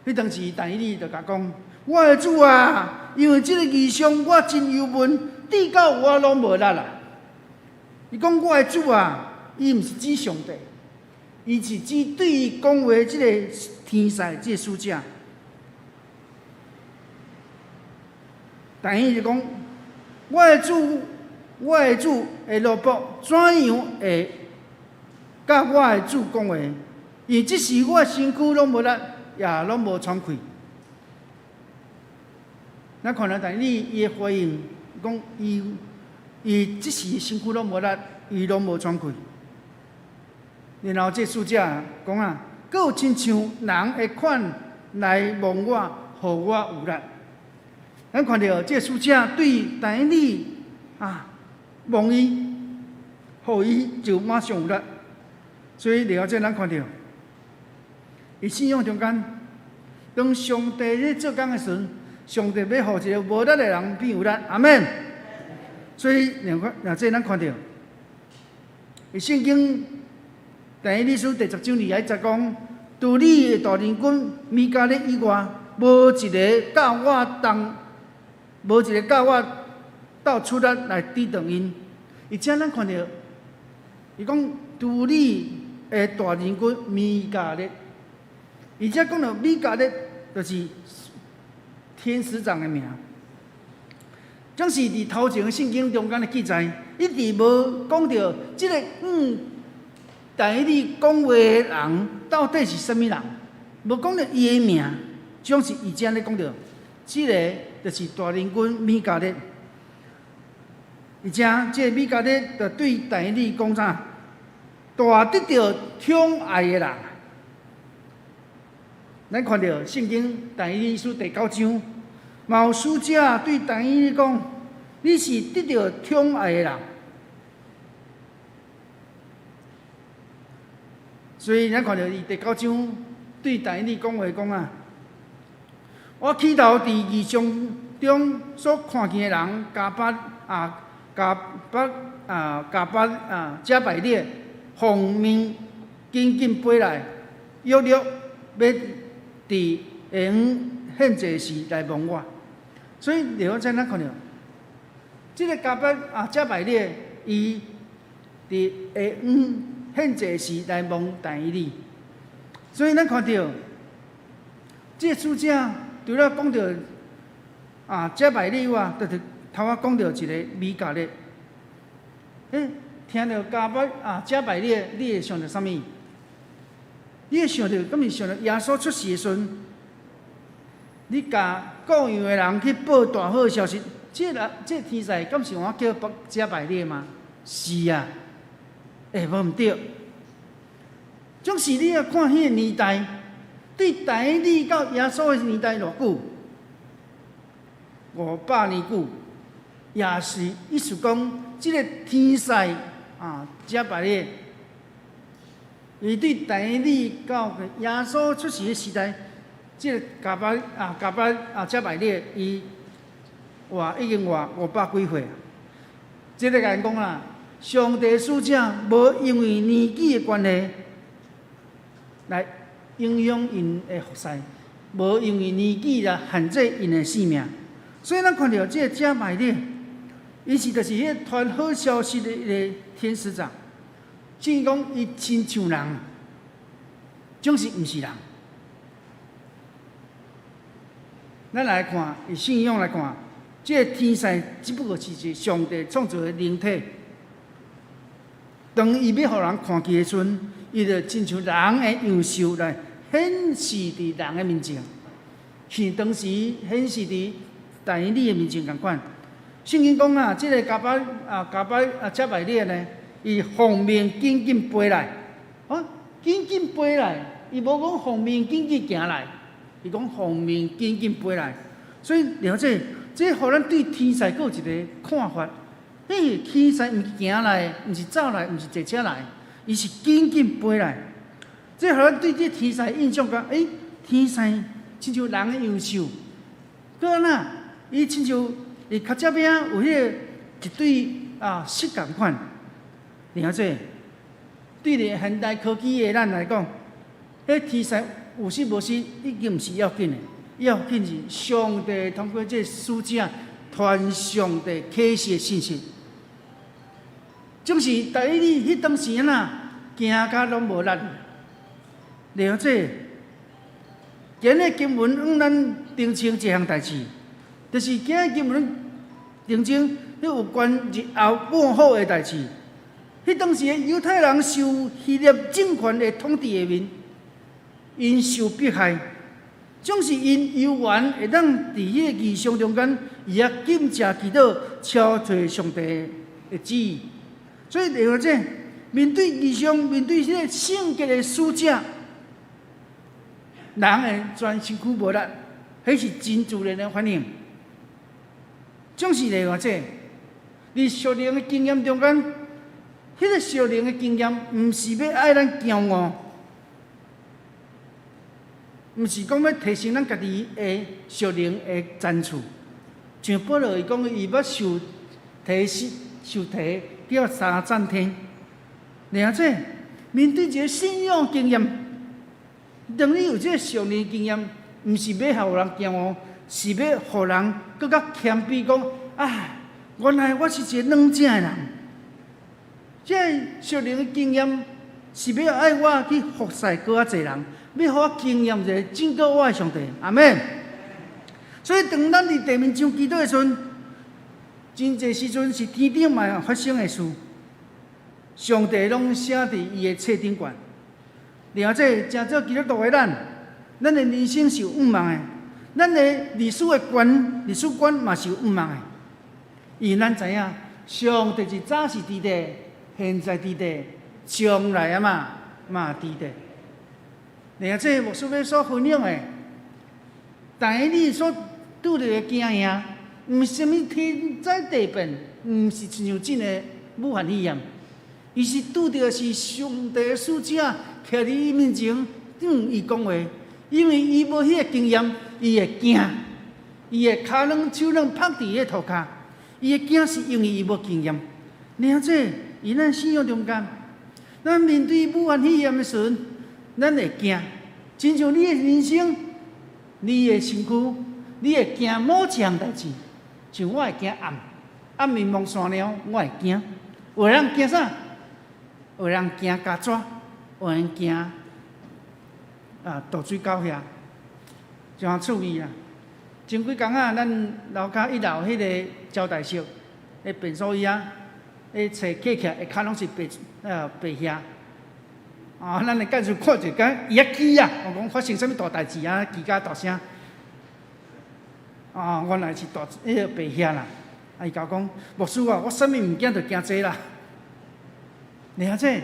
彼當時但以理就共講：我的主啊，因為這个異象，我真憂悶，至到我攏無力啦。伊講我的主啊，伊毋是指上帝，伊是指對伊講話這个天使，這个使者。但以理就講：我的主，我的主的奴僕怎樣會佮我的主講話？因為這時我的身軀攏無力，也攏無喘氣。咱看了但以理伊的回應，講伊伊這時身軀攏無力，伊攏無喘氣。然後這使者講啊，閣有親像人的款來摸我，予我有力。咱看著這使者對但以理啊，摸伊，予伊就馬上有力。所以了這咱看著，佇信仰中間，當上帝咧做工的時陣，上帝欲予一个無力的人變有力，阿們。所以兩看，若這咱看著，佇聖經但以理書第十章二十一節講，除你的大人君米迦勒以外，無一个佮我同，無一个佮我鬥出力來抵擋𪜶。而且咱看著，伊講除你的大人君米迦勒，而且講著米迦勒就是天使長的名。總是佇頭前聖經中間的記載，一直無講著這个但以理講話的人到底是啥物人，無講著伊的名，總是伊遮咧講著，這个就是大人君米迦勒。而且這个米迦勒就對但以理講啥？大得著寵愛的人。咱看著聖經但以理書第九章，嘛有使者對但以理講：你是得著寵愛的人。所以咱看著伊第九章對但以理講話講啊，我起頭佇異象中所看見的人，迦巴啊，迦巴啊，迦巴啊，加百列奉命緊緊飛來，約略欲佇下昏獻祭時來摸我。所以你講這咱看著，這个迦巴啊，加百列伊佇下昏獻祭時來摸但以理。所以咱看著，這个使者除了講著啊，加百列以外，就是頭仔講著一个米迦勒。欸，聽著迦巴啊，加百列，你會想著啥物？你會想著，敢是想著耶穌出世的時陣，你共故樣的人去報大好消息，這个人，這个天使敢是我叫加百列嗎？是啊，欸，無毋對。總是你欲看彼个年代，對但以理到耶穌的年代偌久？500年久，也是意思講，這个天使啊，加百列，伊對但以理到耶穌出世的時代，這个迦巴啊，迦巴啊，加百列，伊活已經活500幾歲。這个共𪜶講啦，上帝使者無因為年紀的關係來影響𪜶的服侍，無因為年紀來限制𪜶的性命。所以咱看著這个加百列，伊是就是彼个傳好消息的一个天使長。聖經講伊親像人，總是毋是人。咱來看，以信仰來看，這个天使只不過是一个上帝創造的靈體。當伊欲予人看見的時陣，伊就親像人的樣式來顯示佇人的面前。像當時顯示佇但以理的面前仝款。聖經講啊，這個加百啊加百啊加百列呢，伊奉命緊緊飛來，啊，緊緊飛來，伊無講奉命緊緊行來，伊講奉命緊緊飛來。所以了解，這予咱對天使閣有一個看法。嘿，天使毋是行來，毋是走來，毋是坐車來，伊是緊緊飛來。這予咱對這天使印象講，欸，天使親像人的樣式，閣按怎？伊親像伊跤脊邊有彼個一對啊翼仝款。了解，對咧現代科技的咱來講，彼天使有翼無翼已經毋是要緊的，要緊是上帝通過這個使者傳上帝啟示的信息。總是但以理彼當時按怎驚甲攏無力。了解，今日經文向咱澄清一項代誌，就是今日經文澄清彼有關日後末後的代誌。彼當時的猶太人受希臘政權的統治下面，𪜶受迫害，總是𪜶猶原會當佇彼个異象中間，伊也禁食祈禱，超揣上帝的旨意。所以了解，面對異象，面對這個聖潔的使者，人會全身軀無力，彼是真自然的反應。總是了解，佇屬靈的經驗中間，彼個屬靈的經驗，毋是欲愛咱驕傲，毋是講欲提升咱家己的屬靈的層次。像保羅伊講，伊欲受提受提叫三層天。了解，面對一個信仰經驗，當你有這個屬靈經驗，毋是欲予人驕傲，是欲予人閣較謙卑講啊，原來我是一個軟正的人。這個屬靈的經驗是欲愛我去服侍閣較濟人，欲予我經驗一個拯救我的上帝。阿們。所以當咱佇地面上祈禱的時陣，真濟時陣是天頂嘛發生的事，上帝攏寫佇伊的冊頂懸。了解，成做基督徒的咱，咱的人生是有盼望的，咱的歷史的觀、歷史觀嘛是有盼望的。因為咱知影，上帝是早是佇咧，現在佇咧，將來啊嘛嘛佇咧。了解牧師欲所分享的，但以理所拄著的驚嚇，毋是啥物天災地變，毋是親像這个武漢肺炎，伊是拄著是上帝的使者徛佇伊面前，向伊講話，因為伊無彼個經驗，伊會驚，伊會跤軟手軟拍佇彼個塗跤，伊會驚是因為伊無經驗。了解，佇咱信仰中間，咱面對武漢肺炎的時陣，咱會驚，親像你的人生，你的身軀，你會驚某一項代誌，像我會驚暗，暗暝摸山了，我會驚。有人驚啥？有人驚虼蛇，有人驚啊渡水狗遐，真趣味啊！前幾工啊，咱樓跤一樓彼个招待室，彼便所椅啊，彼冊客起來下跤攏是白白遐。啊，咱的幹事看者講伊遐起啊，我講發生啥物大代誌啊，起較大聲。啊，原來是大彼个白遐啦。啊，伊共我講，牧師啊，我啥物毋驚，就驚這啦。了解，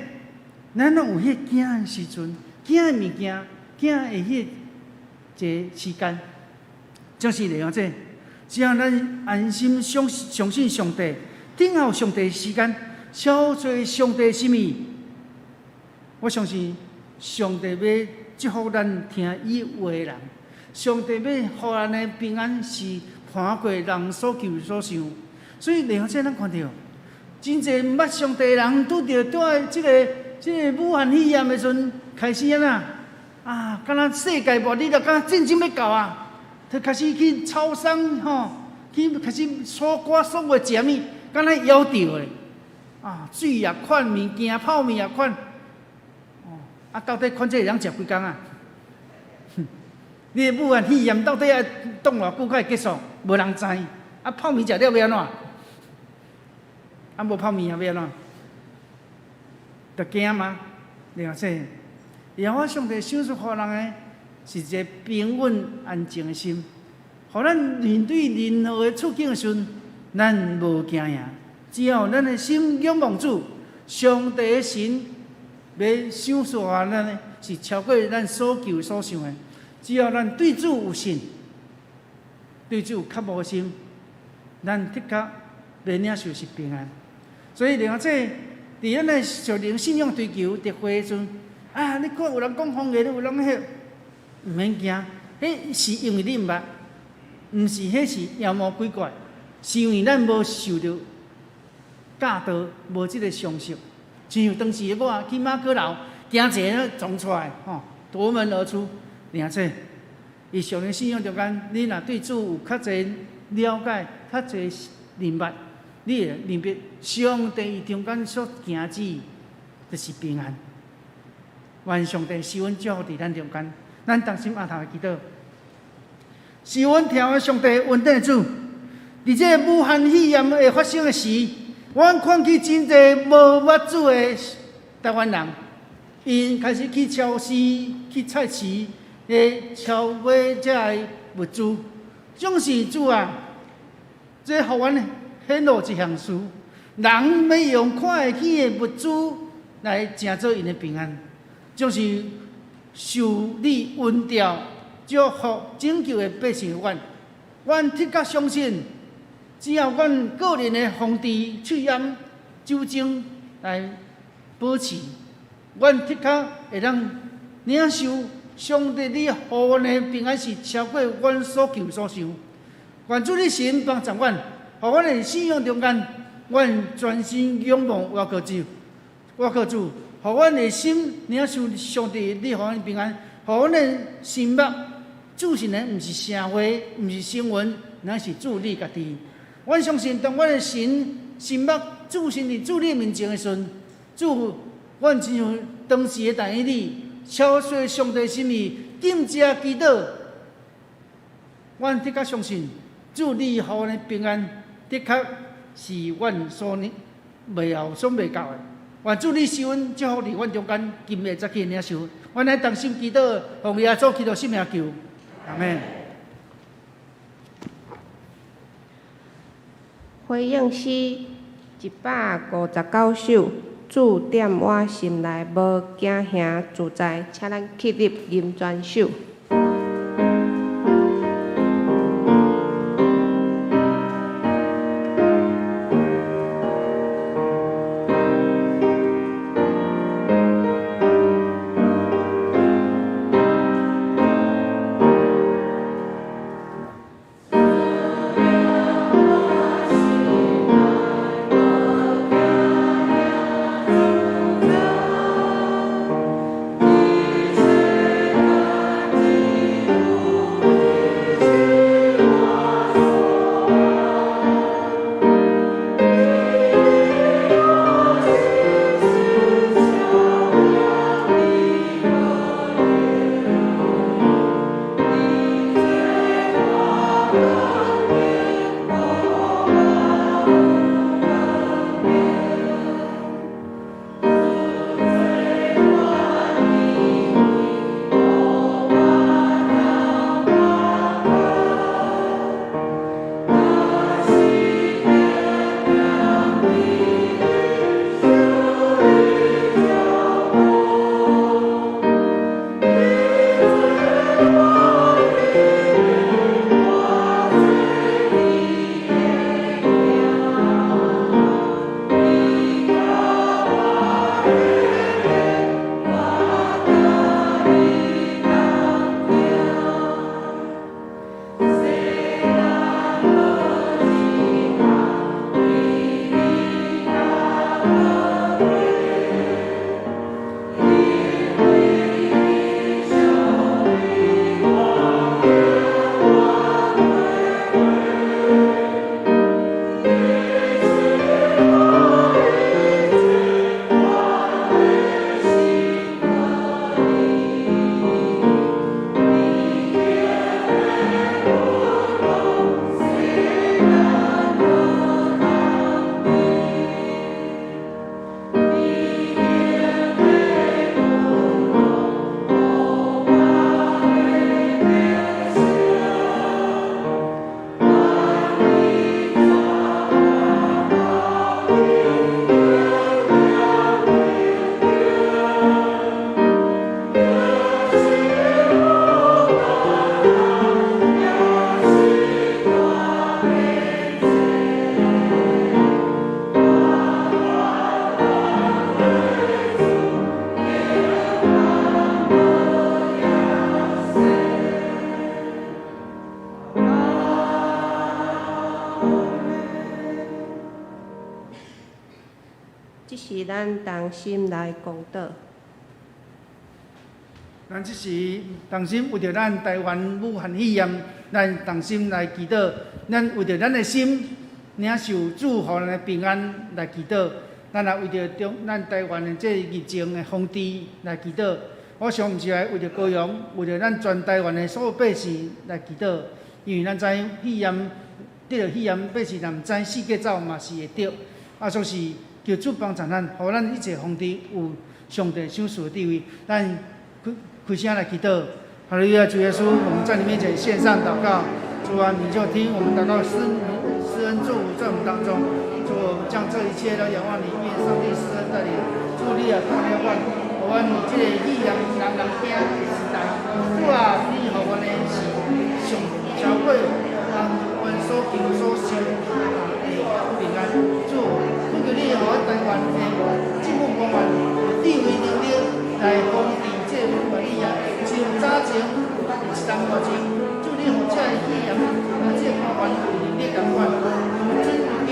咱攏有彼個驚的時陣，驚的物件，驚的彼個一個時間，就是了解。只要咱安心相相信上帝，等候上帝時間，消除上帝心意，我相信上帝欲祝福咱聽伊話的人，上帝欲予咱的平安是攀過人所求所想。所以了解咱看著，真濟毋捌上帝的人，拄著蹛這個武漢肺炎的時陣，開始按怎啊，敢若世界末日了，敢若戰爭欲到啊，就開始去超商吼，去開始搜刮所有食物，敢若枵著的啊，水也款，物件泡麵也款，哦，啊，到底款這會當食幾工啊？你的武漢肺炎到底愛擋偌久才會結束？無人知。啊，泡麵食了欲按怎？啊，無泡麵啊，欲按怎？著驚嗎？了解。耶和華上帝賞賜予人的，是一个平穩安靜的心，予咱面對任何的處境的時陣，咱無驚嚇。只要咱的心仰望主，上帝的神欲賞賜予咱的，是超過咱所求所想的。只要咱對主有信，對主有渴慕的心，咱的確欲領受是平安。所以另外這佇咱的屬靈信仰追求特會的時陣，啊，你看有人講方言，有人彼，毋免驚，彼是因為你毋捌，毋是彼是妖魔鬼怪，是因為咱無受著教導，無這个常識。親像當時的我去媽閣樓，驚一个撞出來，吼，奪門而出。而且，佇屬靈信仰中間，你若對主有較濟了解、較濟明白，你會明白上帝伊中間所行之，就是平安。願上帝賜阮祝福佇咱中間，咱同心徛頭來祈禱。是阮疼的上帝恩典的主，佇這个武漢肺炎會發生的時，阮看見真濟無捌主的台灣人，𪜶開始去超市、去菜市，咧超買這个物資。總是主啊，這予阮顯露一項事：人欲用看會見的物資來成做𪜶的平安，就是受你恩召、祝福、拯救的百姓阮。阮的確相信，只要阮個人的防治喙罨、酒精來保持，阮的確會當領受上帝你予阮的平安，是超過阮所求所想。願主你神幫助阮，予阮的信仰中間，阮專心仰望倚靠主，倚靠主，予阮的心領受上帝你予阮平安，予阮的心目注視的毋是社會，毋是新聞，乃是主你家己。阮相信，當阮的神心目注視佇主你面前的時陣，主，阮親像當時的但以理，超越上帝心意，禁食祈禱。阮的確相信，主你予阮的平安，的確是阮所袂曉、想袂到的。願主你賜阮祝福佇阮中間，今日早起領受。阮來同心祈禱，奉耶穌基督聖名求，阿們。回應詩159首，主踮我心內無驚嚇自在，請咱起立吟全首。主這時咱同心來公禱。咱這時同心為著咱台灣武漢肺炎，咱同心來祈禱。咱為著咱的心領受主予咱的平安來祈禱。咱也為著中咱台灣的這疫情的防治來祈禱。我想毋是來為著高雄，為著咱全台灣的所有百姓來祈禱，因為咱知影肺炎得著肺炎，百姓若毋知四界走嘛是會得。啊，所以求主幫助咱，予咱一切防治有上帝賞賜的智慧。咱開開聲來祈禱。哈利路亞，主耶穌，我們在你面前獻上禱告。主啊，你就聽我們禱告，施恩祝福在我們當中。主，將這一切都仰望你，願上帝施恩帶領。主你啊，看了阮，予阮這個肺炎人人驚的時代。主啊，你予阮的是上超過人阮所求所想的平安。主，懇求你予阮台灣的政府官員有智慧能力來防治這個武漢肺炎，像早前一冬外前，主你予這個肺炎啊，這個官員有能力共款，如今如今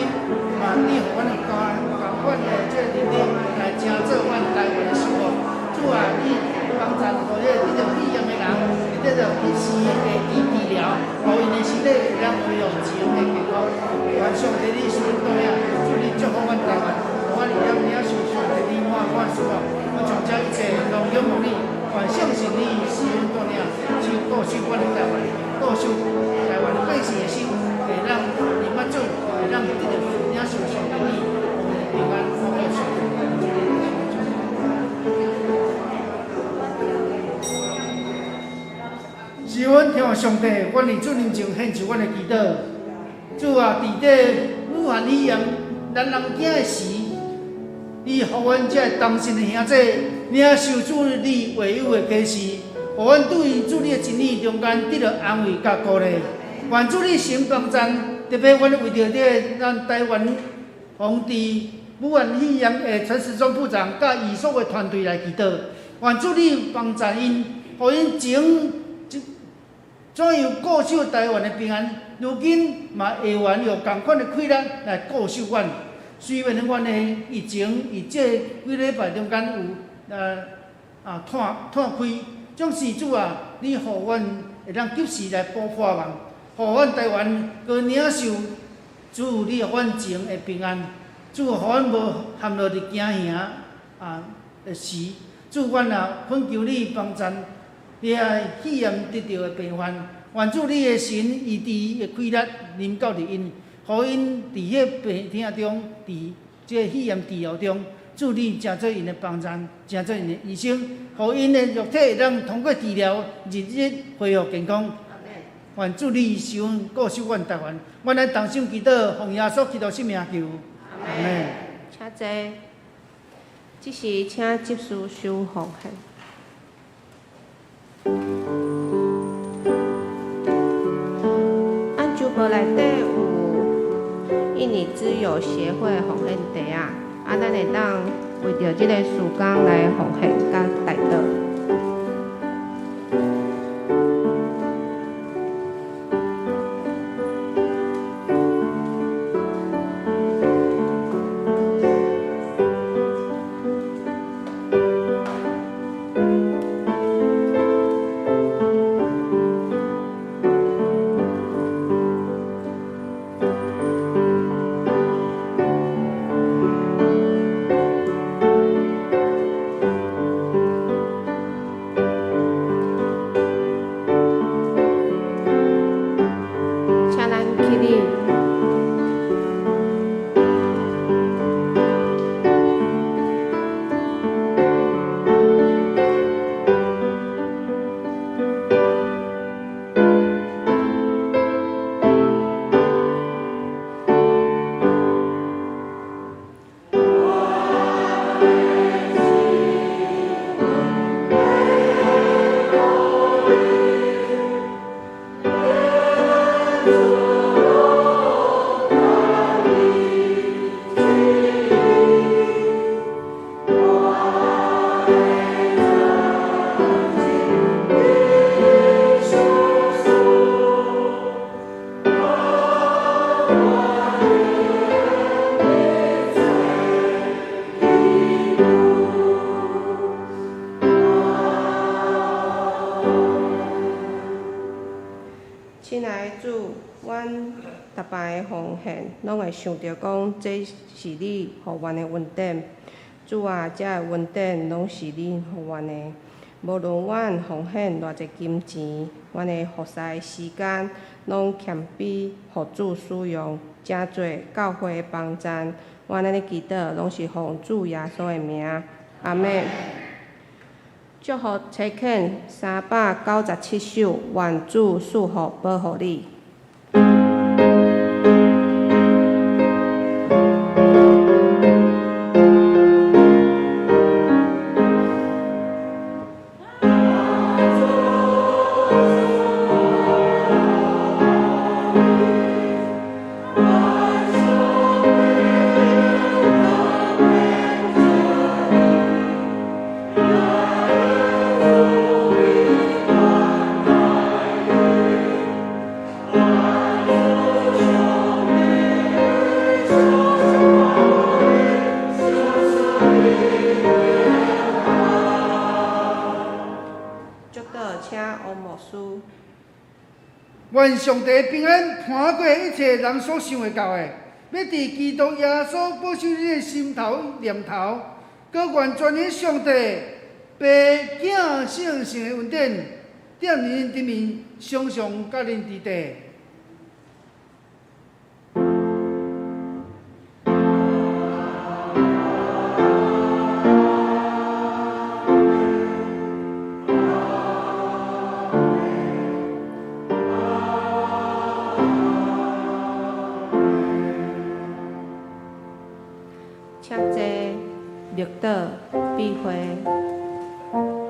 嘛，你予阮有共款的這個能力來成做阮台灣的守護。主啊，你幫助予彼個得著肺炎的人，會得著及時的治療，予𪜶的身體會當恢復自然的健康。願上帝你賜福帶領，主你祝福阮台灣，予阮會當領受上帝你滿滿祝福。我將這一切攏仰望你，願相信你賜福帶領，就顧守阮的台灣，顧守台灣百姓的心，會當認捌主，會當得著領受上帝你平安，福上帝。是阮天父上帝，阮佇主面前獻上阮的祈禱。主啊，佇這武漢肺炎人人驚的時，你予阮這個同心的兄弟領受主你話語的啟示，予阮對主你的真理中間得著安慰佮鼓勵。願主你神幫贊，特別阮為著這個咱台灣防治武漢肺炎的陳時中部長佮伊所有團隊來祈禱。願主你幫贊𪜶，予𪜶前怎樣固守台灣的平安，如今嘛會願用仝款的氣力來固守阮。雖然阮的疫情佇這幾禮拜中間有湠開，總是主啊，你予阮會當及時來補破網，予阮台灣閣領受主你予阮前的平安，主予阮無陷落佇驚嚇的時，主阮也懇求你幫贊。遐肺炎得著的病患，願主你的神醫治的氣力臨到佇𪜶，予𪜶佇彼病痛中，佇這個肺炎治療中，主你成做𪜶的幫贊，成做𪜶的醫生，予𪜶的肉體會當通過治療，日日恢復健康。願主你施恩顧守阮台灣，阮來同心祈禱，奉耶穌基督聖名求，阿們。請坐。這時請執事收奉獻。按周報內底有印尼之友協會奉獻袋仔，啊，咱會當為著這個事工來奉獻佮代禱。奉獻，攏會想著講，這是你予阮的恩典。主啊，這个恩典攏是你予阮的。無論阮奉獻偌濟金錢，阮的服侍時間，攏謙卑予主使用，成做教會的幫贊。阮按呢祈禱，攏是奉主耶穌的名。阿們。祝福差遣397首，願主賜福保護你。祝禱，請王牧師。願上帝平安攀過一切人所想會到的，欲佇基督耶穌保守恁的心頭念頭，閣願全能上帝父子聖神的恩典，踮恁頂面常常佮恁佇底。請坐，默禱，閉會。